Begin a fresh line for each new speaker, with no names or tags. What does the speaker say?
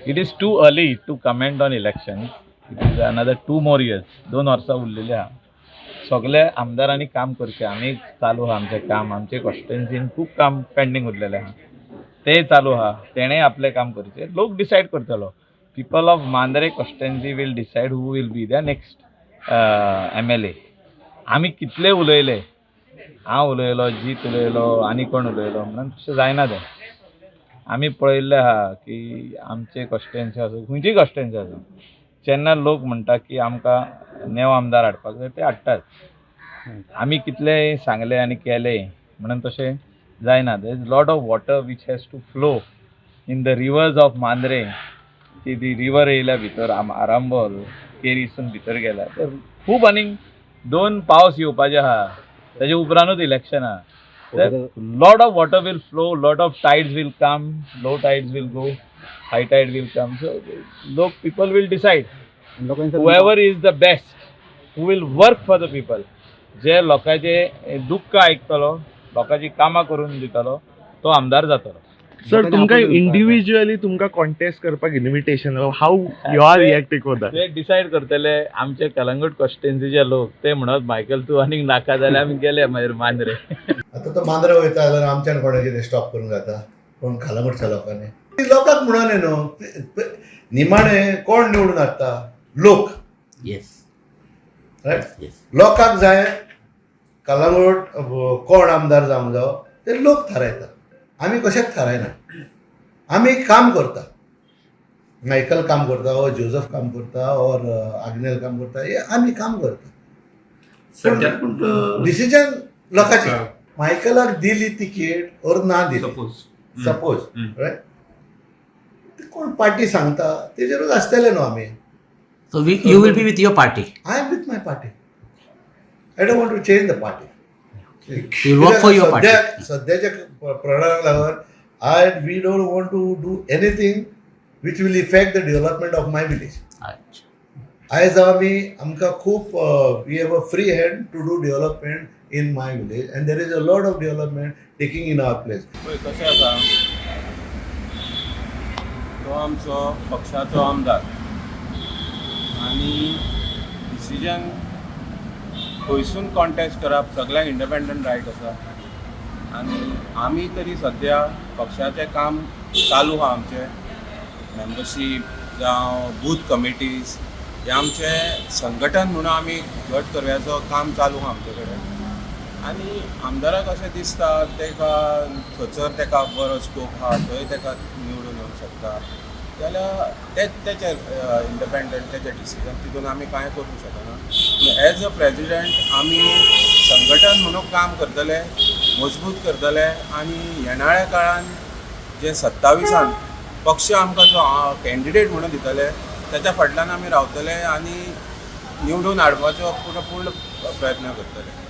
It is too early to comment on election. It is another 2 more years. 2 वर्सां उरलेली आहा. सगळे आमदारांनी काम करचें. आमी चालू आहा आमचें काम. आमचे कॉन्स्टिट्युएन्सीन खूब काम पेंडींग उरलेलें आहा, तें चालू आहा. तेणें आपलें काम करचें. लोक डिसायड करतलो. People of Mandrem constituency will decide who will be the next MLA. आमी कितले उलयले, हांव उलयलो, जीत उलयलो, आनी कोण उलयलो म्हणून तशें जायना तें. आमी पळयल्लें आहा की आमचे कॉन्स्टिट्युएन्सी आसूं, खंयचीय कॉन्स्टिट्युएन्सी आसूं, जेन्ना लोक म्हणटा की आमकां नेव आमदार हाडपाक जाय, ते हाडटात. आमी कितलें सांगलें आनी केलें म्हणून तशें जायना. There is lot of water which has to flow in the rivers of Mandrem. ती ती रिवर येयल्या भितर, आरांबोल केरीसून भितर गेल्या, तर खूब आनीक दोन पावस येवपाचे आहा. तेजे उपरांतूच इलेक्शन आहा. Lot of water will flow, lot of tides will come, low tides will go, high tide will come. So लोक, people will decide
लोकांनी
whoever is the best, who will work for the people, जे लोकांचे दुख्ख आयकतलो, लोकांची कामां करून दितलो, तो आमदार जातलो.
सर, तुमकां इंडिव्हिज्युअली तुमकां कॉन्टेस्ट करपाक invitation, how you are reacting for that?
ते डिसायड करतले आमचे कलंगूट कॉन्स्टिट्युएन्सीचे लोक. ते म्हणत, मायकल तूं आनीक नाका जाल्यार आमी गेले मागीर मांद्रे.
आतां तो मांद्रे वयता जाल्यार आमच्यान कोणें कितें स्टॉप करूंक जाता? कोण कलंगूटच्या लोकांनी? लोकांक म्हणून न्हू, निमाणें कोण निवडून हाडटा? लोक. रायट. लोकांक जाय कलंगूट कोण आमदार जावंक जावो, ते लोक थारायता. आमी कशेंच थारायना. आमी काम करता. मायकल काम करता or Joseph काम करता ऑर आग्नेल काम करता, हे आमी काम करता.
सध्या पूण
डिसिजन लोकांचे. मायकलाक दिली तिकीट ऑर ना दिली,
सपोज
सपोज, रायट, कोण पार्टी सांगता तेजेरूच आसतले न्हू आमी.
So you will be with your party.
I am with my party. I don't want to change the party.
You will work for your party.
सध्या सध्याच्या प्रणाक लागून we don't want to do anything which will affect the development of my village. आयज आमी आमकां खूब, we have a free hand to do development in my village and there is a lot of development taking in our place.
पळय, कशें आसा, तो आमचो पक्षाचो आमदार आनी डिसिजन खंयसून कॉन्टेस्ट करप, सगळ्यांक इंडिपेंडंट रायट आसा. आनी आमी तरी सद्या पक्षाचें काम चालू आहा. आमचें मेंबरशीप जावं बूथ कमिटीज, हें आमचें संघटन म्हणून आमी घट करपाचो काम चालू आहा आमचे कडेन. आनी आमदाराक अशें दिसता, ताका थंयसर ताका बरो स्कोप आहा, थंय ताका निवडून येवंक शकता जाल्यार ते तेचे इंडिपेंडंट तेचे डिसिजन. तितून आमी कांय करूंक शकना. पूण एज अ प्रेजिडेंट आमी संघटन म्हणून काम करतले, मजबूत करतले आनी येणाऱ्या काळान जे 27आन पक्ष आमकां जो कॅन्डिडेट म्हणून दितले, तेच्या फाटल्यान आमी रावतले आनी निवडून हाडपाचो पूर्ण पूर्ण प्रयत्न करतले.